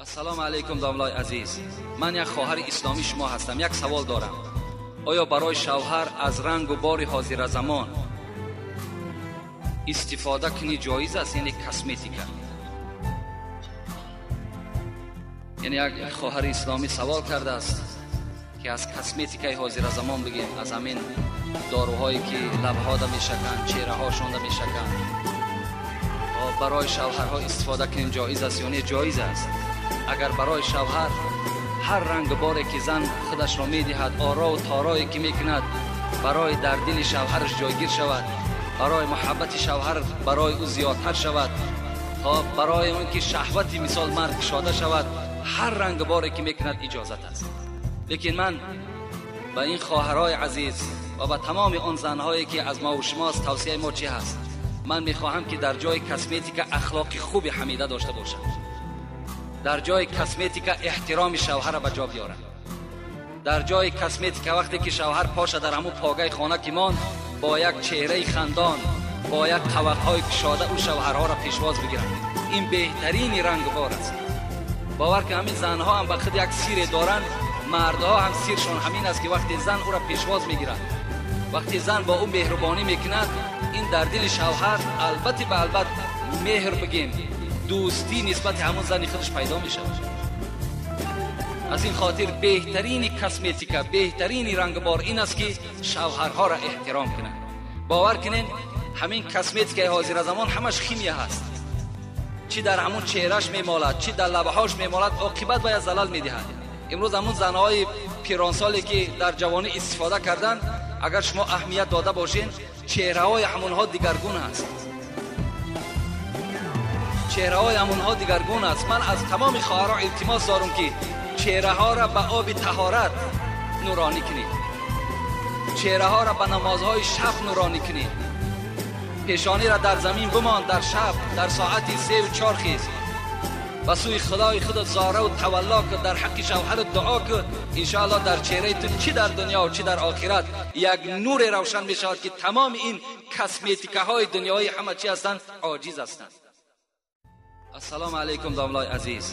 Ассалому алайкум, домлаи азиз. Ман як хоҳари исломии шумо ҳастам. Як савол дорам. Оё барои шавҳар аз рангу бори ҳозиразамон истифода кунӣ ҷоиз аст, яъне косметика? Яъне як хоҳари исломӣ савол кардааст, ки аз косметикаи ҳозиразамон бигем, аз ҳамин доруҳое ки лабҳода мешаканд, чеҳраҳошонда мешаканд, барои шавҳарҳо истифода кунем ҷоиз аст ё не? Ҷоиз аст. Агар барои шавҳар ҳар рангу боре ки зан худашро медиҳад, орову торое ки мекунад, барои дар дили шавҳараш ҷойгир шавад, барои муҳаббати шавҳар барои ӯ зиёдтар шавад, барои он ки шаҳвати мисол мард кушода шавад, ҳар рангу боре ки мекунад иҷозат аст. Лекин ман ба ин хоҳарҳои азиз ва ба тамоми он занҳое ки аз ма ва шумост, тавсияи мо чӣ ҳаст? Ман мехоҳам ки дар ҷои косметика ахлоқи хуби ҳамида дошта бошад, дар ҷои косметика эҳтироми шавҳарро ба ҷо биёрад, дар ҷои косметика вақте ки шавҳар поша дар ҳамун погаи хона ки монд, бо як чеҳраи хандон, бо як қавақҳои кушода ӯ шавҳарҳоро пешвоз бигирад. Ин беҳтарини рангбор аст. Бовар ки ҳамин занҳо ҳам ба худ як сире доранд, мардҳо ҳам сиршон ҳамин аст, ки вақте зан ӯро пешвоз мегирад, вақте зан бо ӯ меҳрубонӣ мекунад, ин дар дили шавҳар албатта ба албат меҳр бигем, дӯстӣ нисбати ҳамон зани худаш пайдо мешавад. Аз ин хотир беҳтарини косметика, беҳтарини рангбор ин аст, ки шавҳарҳоро эҳтиром кунанд. Бовар кунед, ҳамин косметикаи ҳозиразамон ҳамаш химия ҳаст. Чӣ дар ҳамон чеҳраш мемолад, чӣ дар лабҳош мемолад, оқибат бояд залал медиҳад. Имрӯз ҳамон занҳои пиронсоле ки дар ҷавонӣ истифода карданд, агар шумо аҳамият дода бошед, чеҳраҳои ҳамонҳо дигаргун аст. Чеҳраҳои ҳамонҳо дигаргун аст. Ман аз тамоми хоҳарҳо илтимос дорам, ки чеҳраҳоро ба оби таҳорат нуронӣ кунед, чеҳраҳоро ба намозҳои шаб нуронӣ кунед. Пешониро дар замин бимон, дар шаб, дар соати 3 ва 4 хез, ба сӯи худои худ зораву тавалло кун, дар ҳаққи шавҳарат дуо кун. Иншоаллоҳ дар чеҳраи ту чӣ дар дунё ва чӣ дар охират як нуре равшан мешавад, ки тамоми ин косметикаҳои дунёӣ ҳама чӣ ҳастанд, оҷиз ҳастанд. Ассалому алайкум, домлаи азиз.